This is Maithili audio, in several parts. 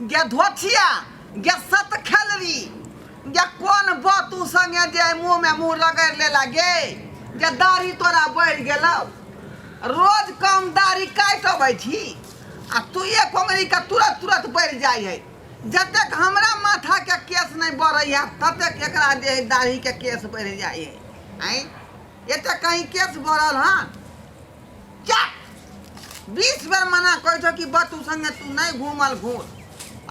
गे धोथिया गे सत खेलरी गे कोन बतू संगे जे मुँह में मुँह रगड़ि लेला गे जे दाढ़ी तोरा बढ़ि गेलौ रोज कम दाढ़ी काटि अबै छी आ तू एक ओंगरी के तुरंत तुरंत बढ़ि जाइ है जतेक हमरा माथा के केस नहि बढ़ै है ततेक एकरा जे है दाढ़ी के केस बढ़ि जाइ है आँय एते कहीं केस बढ़ल हन क्या 20 बेर मना कहै छौ कि बतू संगे तू नहि घूमल घूर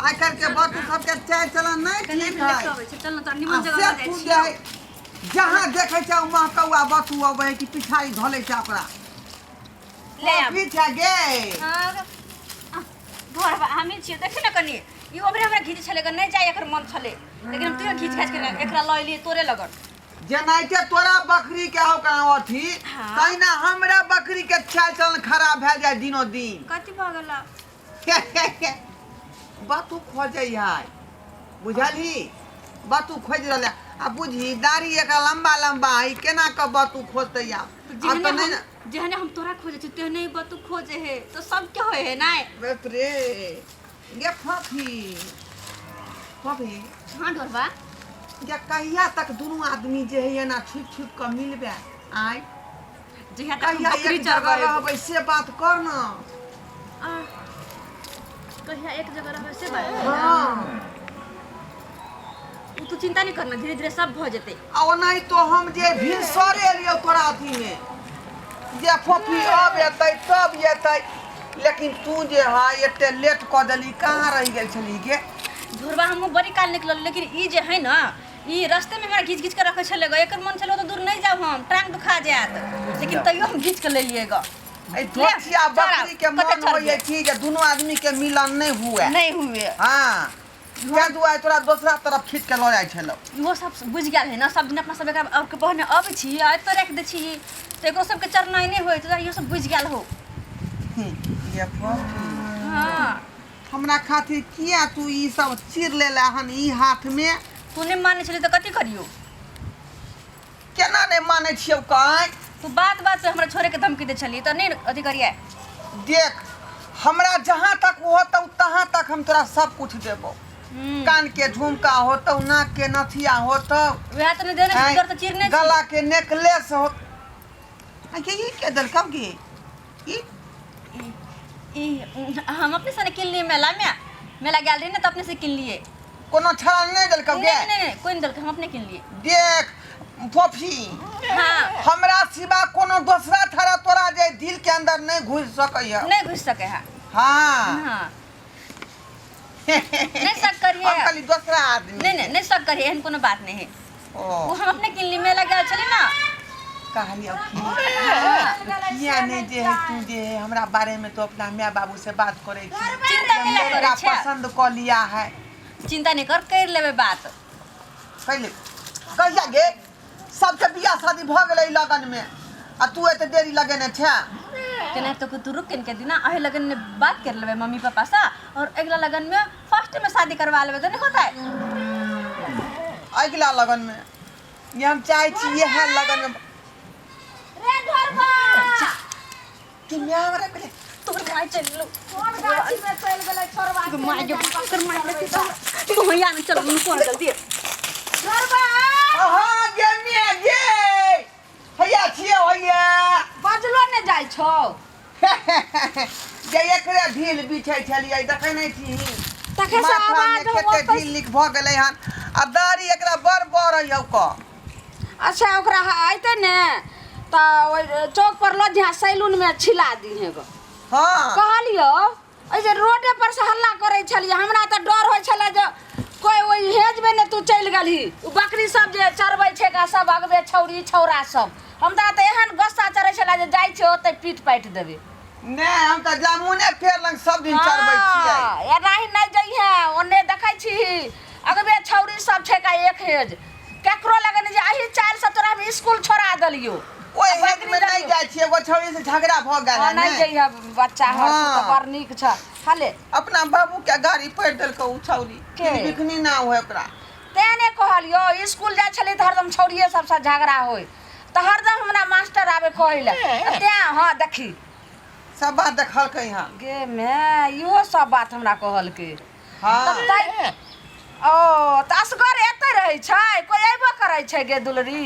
आइ काल्हि के बतू सबके चालि चलन नहि कनि ठीक हम है लेट अबै छै चल न तोरा आ निमन जगह से लऽ जाइ तू छी जे है जहाँ देखै छै महकौआ बतू अबै है कि पिछाड़ी धऽ लै छै ओकरा ले आब कॉफी छै गे हाँ, घर हमही छियै देखी ने कनि ई ओभरे हमरा घीच छलै नहि जाय एकर मन छलै लेकिन हम तैयो घीच घाच के एकरा लऽ एलियै तोरे लगन जेनाहिते तोरा बकरी के हो कना अथी तहिना हमरा बकरी के चाल चलन खराब भए जाय दिनो दिन। कथी भऽ गेल? बातू खोजै है बुझलही, बातू खोजि रहल है आ बुझही दाढ़ी एकर लम्बा लम्बा है, केना कऽ बातू खोजतै आब? आब जेहने तऽ नहि हम ने। जेहने हम तोरा खोजै छी तेहने ही बतू खोजे हे तऽ सबके होय हे नहि? बाप रे गे फफी फफी। हाँ ढोरबा। गे कहिया तक दुनू आदमी जे है एना छुपि छुपि कऽ मिलबै आँय? जहिया तक हम कहिया बकरी एक जगह चरबै रहबै से बात कर न। आ, कहिया एक जगह रहबै से बात? हाँ। उ तू चिंता नहीं करना, धीरे धीरे सब भऽ जेतै। आ ओनाहि तो हम जे भिनसरे एलियौ तोरा अथीमे जे फोफी अब एतै तब एतै, लेकिन तू जे है एते लेट कऽ देली, कहाँ रहि गेल छली गे? ढोरबा हमहूँ बड़ी काल निकलल, लेकिन ई जे है न ई रस्ते में हमरा घीच घीच के रखै छलै ग। एकर मन छलै ओतऽ दूर नहि जाउ, हम टांग दुखा जायत, लेकिन तैयो हम घीच के लेलियै ग। एहि धोथिया बकरी के मन होइए कि जे दुनू आदमी के मिलन नहि हुए। नहि हुए। हाँ, तें दुआरे तोरा दोसरा तरफ खींच के लऽ जाइ छलौ। इहो सब बुझि गेल है ने, सब दिन अपना सब एकरा और के बहने अबै छी आ एतऽ राखि दै छी तऽ एकरो सबके चरनाइ नहि होइत, इहो सब बुझि गेल हो। ये फफी। हाँ। हमरा खातिर किया तू ई सब चीर लेला हन ई हाथ में? तू नहि मानै छली तऽ कथी करियौ? केना नहि मानै छियौ काहे? तू बात बात पे हमरा छोड़े के धमकी दै छली तऽ नहि अथी करियै। देख हमरा जहाँ तक होतौ तहाँ तक हम तोरा सब कुछ देबौ। कान के झुमका होतौ, नाक के नथिया होतौ, वएह तऽ नहि देने छी, तोर तऽ चिरने छी। गला के नेकलेस हो। आ गे ई के देलकौ गे ई? ई हम अपने से किन लिए मेला में, मेला गेल रही ना तऽ अपने से किन लिए। कोनो छड़ा नहि देलकौ गे? नहीं नहीं नहीं, कोई नहीं देलकै, हम अपने किन लिए। देख फोफी। हाँ। हमरा सिवा कोनो दोसरा थारा तोरा जे दिल के अंदर नहीं घुस सकै है। नहीं घुस सकै है। हाँ। हाँ। नहीं शक करिए। हम खाली दोसरा आदमी। नहीं नहीं नहीं शक करिए, एहन कोनो बात नहीं है। ओ। वो हम अपने किन लिए, मेला गेल छली ना। कहलियौ कि किया नहीं जे है तू जे है हमरा बारे में तो अपना my बाबू से बात करे छी। चिंता नहीं लड़का करै छै। पसंद क लिया है। चिंता नहीं कर, कर लेबै बात। कैले कहिया गे? सबके बियाह शादी भऽ गेलै लगन में आ तू एते देरी लगेने छे? केना तो तू रुक के दिना अहे लगन में बात कर लेबै मम्मी पापा से और अगला लगन में फर्स्ट में शादी करवा लेबै तो नहीं होता है? अगला लगन में ये हम चाहे छी इएह लगन में। रे ढोरबा कि my हमरा कहले तोर my चल लो। कोन गाछी में चलि गेलै छोड़बा? तू my जो तोर my ले तू भैया ने चल कोन जल्दी। ढोरबा। हाँ गे my गे हैया छियै हैया। बजलो ने जाइ छौ। जे एकरे ढील बिछै छलियै देखै नहि छी? तखन से माथामे आवाज कते ओतै ढील नीक भऽ गेलै हन आ दाढ़ी एकरा बड़ बड़ हौ क। अच्छा ओकरा अयतै ने तऽ ओहि चौक पर लऽ जइहें, सैलून में छिला दिहें ग। हाँ। कहलियौ एहि जे रोडे पर से हल्ला करै छलियै, हमरा तऽ डर होइ छलै जे कोइ ओहि हेजमे ने तू चलि गेलही। ओ बकरी सब जे चरबै छै गा सब अगबे छौरी छौरा सब, हमरा तऽ एहन गुस्सा चढ़ै छलै जे जाइ छियै ओतै पीट पाटि देबै। नहि हम तऽ जामुने पेड़ लग सब दिन चढ़बै छियै। हाँ, एनाही नहि जइहें, ओन्ने देखै छिही अगबे छौरी सब छै का एक हेज, केकरो लगन जे एही चालि से तोरा हम स्कूल छोड़ा देलियौ। ओहि हेज में नहि जाइ छियै, एगो छौरी से झगड़ा भऽ गेल हाँ, है नहि ने। जइहे बच्चा हर, तू तऽ हाँ। बड़ नीक छ। हले अपना बाबू के गाड़ी पढ़ि देलकै ओ छौरी। के? बिखनी ना होय ओकरा। तें ने कहलियौ, स्कूल जाइ छलियै तऽ हरदम छौड़िए सबसँ झगड़ा होय, तऽ हरदम हमरा मास्टर आबै कहै लए, तें हाँ देखी सब बात देखलकै हँ गे my, इहो सब बात हमरा कहलकै। हाँ। तऽ तै ओ तऽ असगर एतै रहै छै कोइ अयबो करै छै गे दुलरी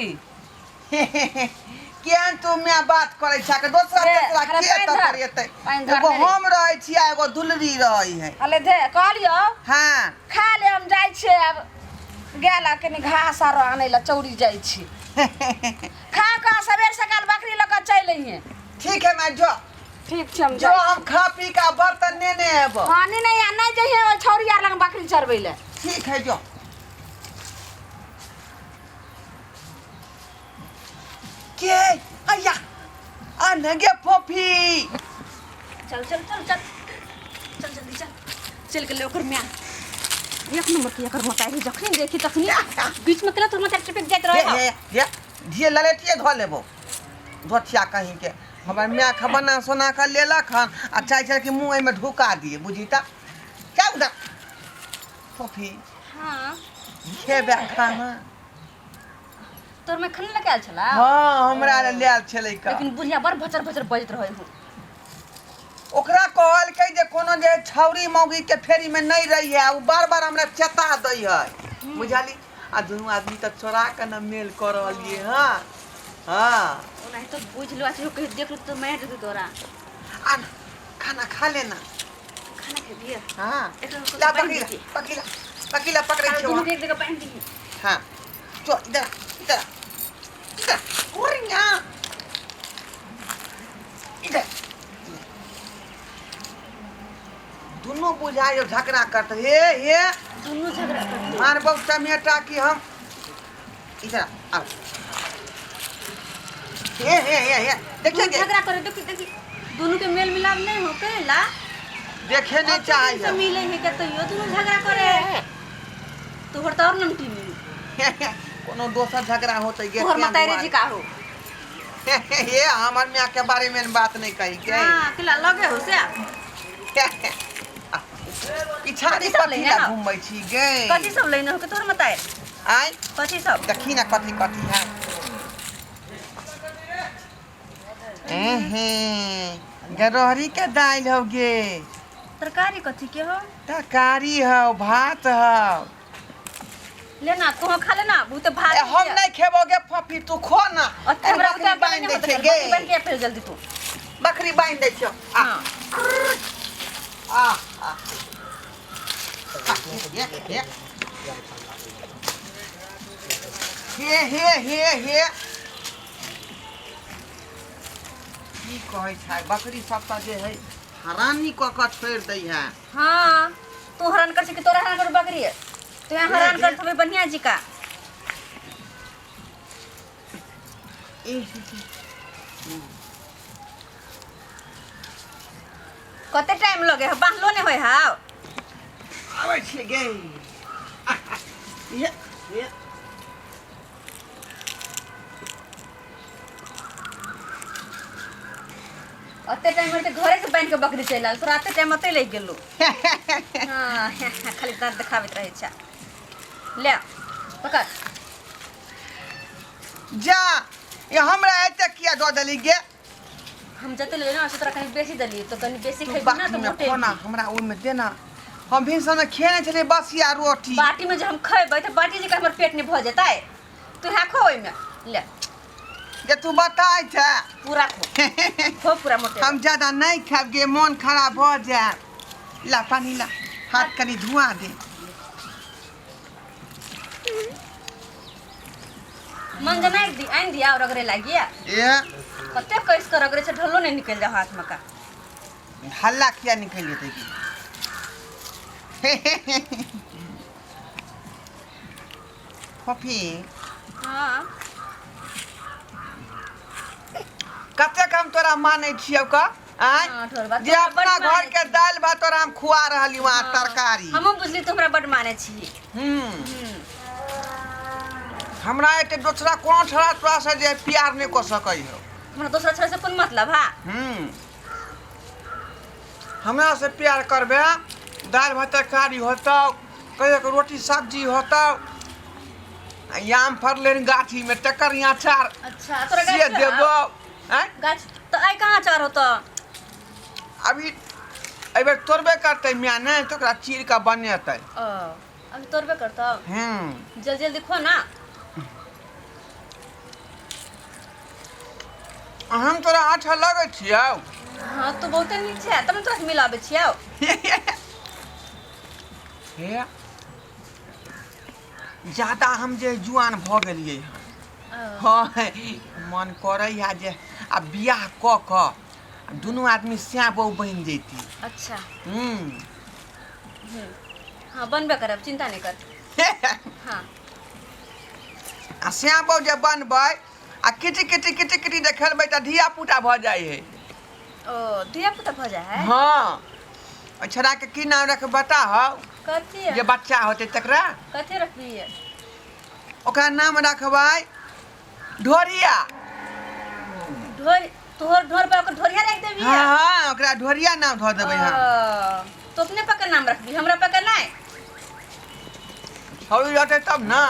केहन तू माय बात करै छै के दोसरा ए, तेसरा अरे के पानि एतऽ धर, करेतै पानि धर एगो ने रे। हम रहै छी आ एगो दुलरी रहै है अले दे कहलियौ हाँ खा ले हम जाइ छियै आब गेल आ कनि घास आर आनै लए चौरी जाइ छी खा कऽ सबेर सकाल बकरी लऽ कऽ चलि अइहे ठीक है माय जो ठीक छै हम जो जाइ हम खा पी के बर्तन नेने एबो हँ नहि नहि आ नहि जइहे ओहि छौरी आर लग बकरी चरबै लए ठीक है जो के अय्या अनगे फोफी चल चल चल चल चल जल्दी चल चल के ले ओकर म्या एक नंबर के एकर मतारी जखनी देखी तखनी बीच में केला तोर मतारी टपक जाइत हे रहे हे हे धिये ललेटिए धऽ लेबो धोथिया कहीं के हमर माय के बना सोना के लेलक हन आ चाहै छल कि मुँह एहिमे ढुका दिए बुझी तऽ क्या उधर फोफी हां खेबे खाना तोर में खाना लगे आयल छला हाँ हमरा लए लायल छलै का लेकिन बुढ़िया बड़ भचर भचर बजैत रहे हूँ ओकरा कहलकै जे कोनो जे छौरी मौगी के फेरी में नहीं रही है ओ बार बार हमरा चेता दै है बुझली आ दुनू आदमी तऽ चोरा के न मेल कऽ रहलियै हँ हाँ ओनाही तो बुझ लो आज कहीं देख लो तो मैं दे तोरा आ ना, खाना खा लेना खाना खेबिए हाँ एकरा ला बान्हि पकड़ी ला दिही। पकड़ी ला पकड़ी ला पकड़ै छियौ दुनू के एक जगह बान्हि दिही हाँ चल इधर आ, इधर आ, इधर आ, उरिया। इधर दुनू बुझाइयो झगड़ा करते हे हे दुनू झगड़ा करते मारबौ टमेटा की हम इधर आ, आओ हे हे हे हे देखिए दुनू झगड़ा करे देखी देखी दुनू के मेल मिलाप नहीं हो केला देखे नहीं चाहे से मिले है के तैयो दुनू झगड़ा करे तोहर तो और नमटी मिली कोनो दोसर झगड़ा होते गे तोहर मतारे जी का हो हे हमर माय के बारे में बात नहीं कही के हां केला लगे हो से पिछाड़ी कथी सब कथी लेने ला हौ? घूमै छी गे कथी सब लेने हो के तोहर मतारे आय कथी सब देखी ना कथी कथी है एहे गरोहरी के दालि हो गे तरकारी कथी के हो तरकारी हो भात हो लेना तू खा लेना बहुते भात ए, हम नहीं खेबो गे फफी तू खो ना और हमरा बकरी उतना बान्हि दै छै गे गे बन के फिर जल्दी तू बकरी बान्हि दै छियौ आ हां आ आ आ, हे हे हे हे हे हे की कहै छै बकरी सब तऽ जे है हरानी कऽ कऽ छोड़ि दै है हां तू हरान कर छै कि तोरा हरान कर बकरी है तू यहाँ हरान कर थोबे बढ़िया जी का कते टाइम लगे है बांधलो नहीं होय हाव आबै छियै गे ये ये ओते टाइम में तो घरे से बांध के बकरी चलि आयल तोरा ओते टाइम ओते लागि गेलो हाँ खाली दाँत देखाबैत रहै छै ले पकड़ जा ये हमरा एते किया दऽ देली गे हम जते लेले ना से तोरा कनी बेसी देली तो कनी बेसी तू खेबी ना बाटी तो में मोटे खोना हमरा ओहिमे देना हम भी समय खेने छलियै बसिया रोटी बाटी में जे हम खेबै तऽ बाटी जे हमर पेट नहि भऽ जेतै तू यहाँ खो ओहिमे ले जे तू बताय छै पूरा खो खो पूरा मोटे हम ज्यादा नहीं खायब गे मोन खराब भऽ जायत ला पानी ला हाथ कनि धुआ दे मन जना दी आनि दिया और रगड़े लागिया ए कते कस के रगड़े छै ढोलो नहीं निकल जा हाथ में का हल्ला किया निकलि जेतै की फफी हाँ कतेक हम तोरा मानै छियौ का आँय हाँ, ढोरबा, जे तोरा अपना बड घर मानै के दालि भात तोरा हम खुआ रहली वहाँ तरकारी हमहूँ बुझली तू हमरा बड मानै छी हम्म हमरा एते दोसरा कोनो छोड़ा तोरा से जे प्यार नहि कऽ सकै हो हमरा दोसरा छोरा से कोन मतलब हा हम्म हमरा से प्यार करबे दालि भात तरकारी होतौ कहियो के रोटी सब्जी होतौ आ आम फड़लै हन गाछीमे तकर अचार अच्छा तोरा से गाछ देबौ आँय गाछ तो आइ कहाँ अचार होतो अभी एहिबेर तोड़बे करतै माय, नहि तऽ ओकरा चीर कऽ बनेतै। ओ अभी तोड़बे करतौ? हूँ। जल्दी जल्दी खो ना। हम तोरा अच्छा लगै छियौ? हाँ, तू बहुते नीक छै, तब ने तोरा से मिलाबै छियौ। हे, ज्यादा हम जे जुआन भऽ गेलियै हन। ओ, हँ, मन करैया जे आ बियाह कऽ कऽ आ दुनू आदमी सैं बहु बनि जैती। अच्छा। हूँ। हाँ, बनबे करब, चिंता नहीं कर। हाँ। आ सैं बहु जे बनबै आ किटी किटी किटी किटी जे खेलबै तऽ धिया पुता भऽ जाइ है। ओ धिया पुता भऽ जाइ है? हँ। ओहि छोड़ाके की नाम रख बता हौ? कथी? जे बच्चा होतै तकरा। कथी रखबी? ओकरा नाम रखबै ढोरिया। ढोर तोहर ढोर पर ओकर ढोरिया रख देबी? हाँ हाँ, ओकरा ढोरिया नाम धऽ देबै हम। तो अपने पक्का नाम रखबी, हमरा पक्का नहीं? छौड़ी रहतै तब ने।